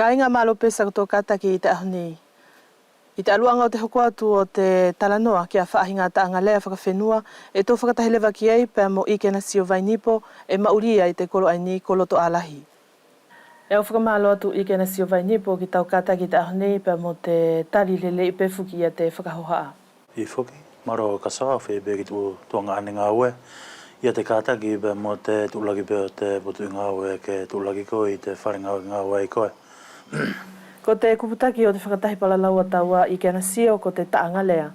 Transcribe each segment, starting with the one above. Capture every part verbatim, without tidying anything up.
Kāiga, mālō pē siʻakotou kātaki ʻi te ʻaho nei. ʻI te ʻaluʻaga ʻo te hoko atu ʻo te talanoa ki ʻa faʻahiga taʻaga lea fakafenua, ʻe tou fakatahi leva ki ai pea mo Ikenasio Vainipo, ʻe maʻuli ia ʻi te kolo ʻaeni ko Lotoʻalahi. ʻE au fakamālō atu Ikenasio Vainipo ki tau kātaki ʻi te ʻaho nei pea mo te tali lelei pē foki ia te fakahohaʻa. ʻIo foki, mālō Kasoa, ʻe au fia pē ki tuʻu tuʻaga ʻaeni gāue ia te kātaki pea mo te tuʻulaki pē ʻo te potuʻi gāue ke tuʻulaki koe ʻi te fale gāue ʻe gāue ai koe. Ko te kupu taki ʻo te fakatahi palalau ʻa taua Ikenasio ko te taʻaga lea.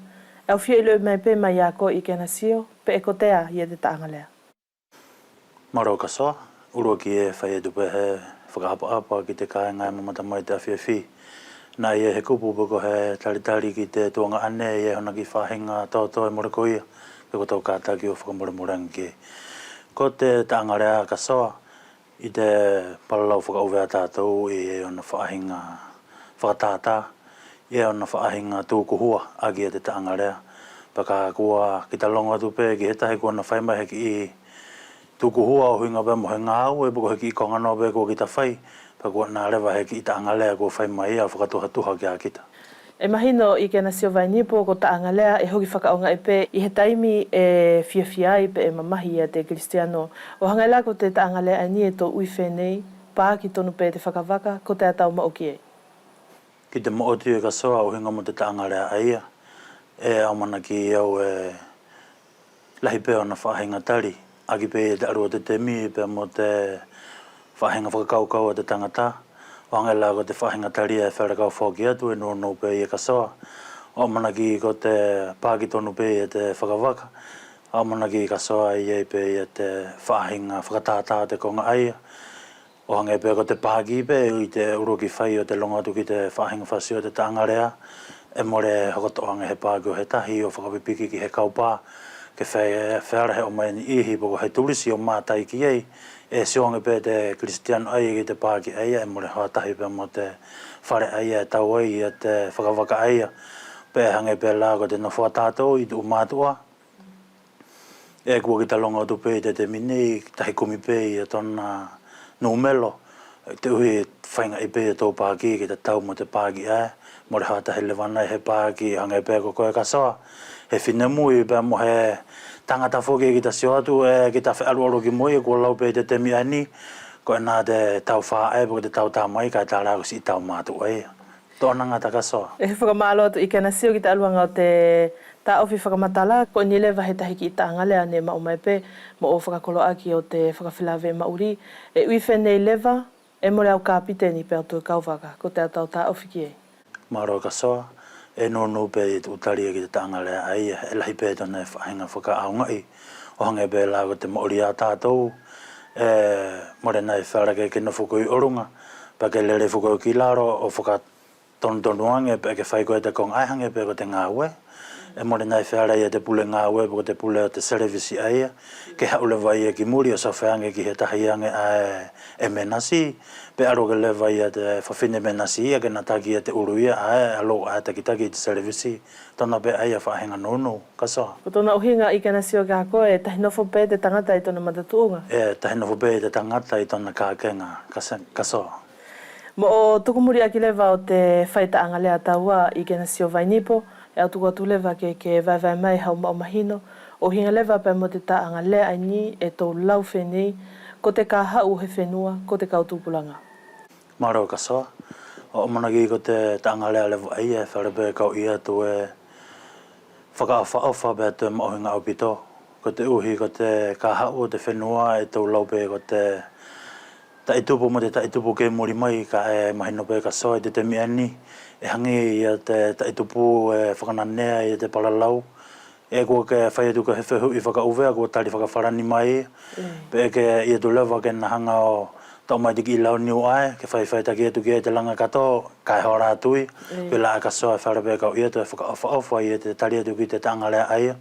ʻE au fia iloʻi mai pē mai ia koe Ikenasio, pe ʻe kotea ia te taʻaga lea? Mālō Kasoa, ʻuluaki ʻe fai atu pē he fakaʻapaʻapa ki te kāiga ʻe mamata mai ʻi te afiafi. Naʻa ʻi ai he kupu pe ko he talitali ki te tuʻaga ʻaeni, ʻi ai hona kiʻi faʻahiga toto ʻe mole ko ia, pea ko tau kātaki ʻo fakamolemole age ki ai. Ko te taʻaga lea Kasoa, ʻi te palalau fakaʻuvea ʻa tātou ʻe ʻi ai hona faʻahiga fakatātā, ʻi ai hona faʻahiga tukuhua ʻaki ia te taʻaga lea. Pea ka kua kita logo atu pē ki he tahi kua ina fai mai he kiʻi tukuhua ʻo ʻuhiga pē mo he gāue, pe ko he kiʻi koga noa pē kua kita fai, pea kua ina leva he kiʻi taʻaga lea kua fai mai ia ʻo fakatuhatuha kia kita. ʻE mahino Ikenasio Vainipo ko taʻaga lea ʻe hoki fakaʻaogaʻi pē ʻi he taimi ʻe fiafia ai pe ʻe mamahi ia te kilisitiano. ʻO hagē lā ko te taʻaga lea ʻaeni ʻe tou ui fenei, paaki tonu pē te fakavaka, kotea tau maʻu ki ai? Ki te moʻoni ʻe Kasoa, ʻo ʻuhiga mo te taʻaga lea ʻaia, ʻe au ʻamanaki au ʻe lahi pē hona faʻahiga tali, ʻaki pē ia te alu ʻo te temi pea mo te faʻahiga fakakaukau ʻa te tagata. ʻO hagē lā ko te faʻahiga tali ʻae ʻe feala ke au foaki atu ʻe nounou pē ia Kasoa. ʻO ʻamanaki ko te paaki tonu pē ia te fakavaka, ʻo ʻamanaki Kasoa ʻe ʻi ai pē ia te faʻahiga fakatātā ʻo te koga ʻaia. ʻO hagē pē ko te paaki pē ʻi te ʻuluaki fai ʻo te logo atu ki te faʻahiga fasi ʻo te taʻaga lea, ʻe mole hoko toʻo age he paaki ʻo he tahi ʻo fakapipiki ki he kaupā, ke fe-, feala he ʻomai e niʻihi pe ko he tulisi ʻo matai ki ai. ʻE sio age pē te kilisitiano ʻaia ki te paaki ʻaia, ʻe mole hoa tahi pea mo te fale ʻaia ʻe tau ai ia te fakavaka ʻaia. Pea ʻe hagē pē lā ko te nofo ʻa tātou ʻi tuʻu mātuʻa, ʻe kua kita logo atu pē ʻi te temi nei, tahi kumi pē ia tona numelo, te ʻuhi ʻe faigaʻi pē ia tou paaki ke tatau mo te paaki ʻae. Mole hoa tahi leva ʻe ʻi ai he paaki. Hagē pē ko koe Kasoa, he finemui pea mo he tagata foki ʻe kita sio atu, ʻe kita fealualuʻaki mo ia, kua lau pē ʻi te temi ʻaeni, ko ʻena te tau faʻe pe ko te tau tamai kaʻe tā lā ko siʻi tau mātuʻa ia. Toʻo na gata Kasoa. ʻE fakamālō atu Ikenasio ki te ʻaluʻaga ʻo te taʻofi fakamatala. Ko ʻeni leva he tahi kiʻi taʻaga lea neʻe maʻu mai pē moʻo fakakoloaʻaki ʻo te fakafelāveʻi maʻuli. ʻE ui fenei leva, ʻe mole au kapiteni pea au toe kauvaka. Kotea tau taʻofi ki ai? Mālō Kasoa, ʻe nounou pē ia te ʻu tali ki te taʻaga lea ʻaia, ʻe lahi pē tona faʻahiga fakaʻaogaʻi. ʻO hagē pē lā ko te maʻuli ʻa tātou, ʻe mole ʻae ʻe feala ke ke nofo koe ʻi ʻoluga, pea ke lele foki koe ki lalo ʻo faka- tonutonu age pe ke fai koe te koga ʻae hage pe ko te gaue. ʻE mole ʻae ʻe feala ia te pule gaue pe ko te pule ʻo te selevisi ʻaia ke haʻu leva ia ki muli ʻo sofe age ki he tahi age ʻae ʻe menasi, pe alu ake leva ia te fafine menasi ia ke nataki ia te ʻulu ia ʻae ʻe alu ʻae takitaki ʻi te selevisi. Tona pe ʻaia faʻahiga nounou, Kasoa. Ko tona ʻuhiga Ikenasio kia koe, ʻe tahi nofo pe te tagata ʻi tona matatuʻuga. ʻE tahi nofo pe te tagata ʻi tona kakega, Kase-, Kasoa. Moʻo tuku muliʻaki leva ʻo te fai taʻaga lea ʻa taua Ikenasio Vainipo, ʻe au tuku atu leva ke ke vaevae mai hau maʻu mahino ʻo ʻuhiga leva pea mo te taʻaga lea ʻaeni ʻe tou lau fenei, ko te kahaʻu ʻo he fenua, ko te kau tupulaga. Mālō Kasoa. ʻO ʻamanaki ko te taʻaga lea leva ʻaia ʻe feala pe kau ui atu ʻe fakaʻofaʻofa pea toe maʻuhiga ʻaupito. Koteʻuhi ko te kahaʻu ʻo te fenua ʻe tou lau pe ko te taʻitupu mo te taʻitupu kei muli mai, kaʻe mahino pe Kasoa ʻi te temi ʻaeni ʻe hage ia te taʻitupu ʻe fakananea ia te palalau. ʻE kua ke fai atu ko he fehuʻi fakaʻuvea kua tali fakafalani mai. Mm. Pe ʻe ke ui atu leva ke na haga ʻo toʻo mai te kiʻi lau niu ʻae ke faifaitaki atu ki ai te laga kato kaʻe hola atu ia. Mm. Koia la Kasoa ʻe feala pe kau ui atu ʻe fakaʻofaʻofa ia te tali atu ki te taʻaga lea ʻaia.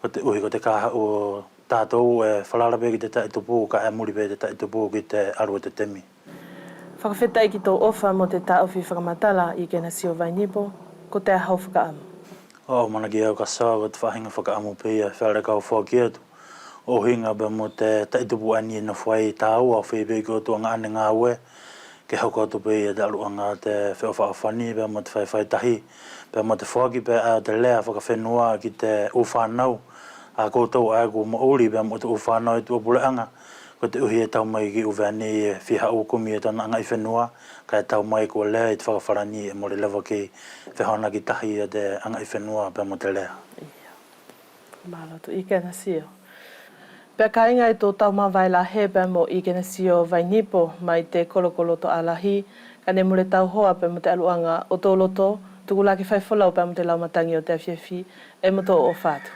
Koteʻuhi ko te kahaʻu ʻo tatou ʻe falala pe ki te taʻitupu kaʻe muli pe te taʻitupu ki te alu ʻo te temi. Fakafetaʻi ki tou ʻofa mo te taʻofi fakamatala Ikenasio Vainipo, kotea hau fakaʻamu? ʻO ʻamanaki au Kasoa ko te faʻahiga fakaʻamu pe ia ʻe feala ke au foaki atu. ʻO ʻuhiga pea mo te taʻitupu ʻaeni ʻe nofo ai taua ʻo fai pe ki ʻotou aga ʻaeni gaue. ke hoko atu pe ia te ʻaluʻaga ʻo te feʻofaʻofani pea mo te faifai tahi, pea mo te foaki pe ʻae ʻo te lea fakafenua ki te ʻu fanau ʻa koutou ʻae kua maʻuli pea mo te ʻu fanau ʻi tuʻa puleʻaga, koteʻuhi ʻe tau mai ki ʻUvea nei ʻe fia haʻu kumi ia tona agaʻifenua, kaʻe tau mai kua lea ʻi te fakafalani ʻe mole leva kei fehoanaki tahi ia te agaʻifenua pea mo te lea. Ia. Malo tou Ikenasio. Pea kaiga ʻi tou tau mavae lahe pea mo Ikenasio Vainipo mai te kolokolo Toʻalahi, kaʻe neʻe mole tau hoa pea mo te ʻaluʻaga ʻo tou loto, tuku la ke fai folau pea mo te lau matagi ʻo te afiafi, ʻe mo tou ʻofa atu.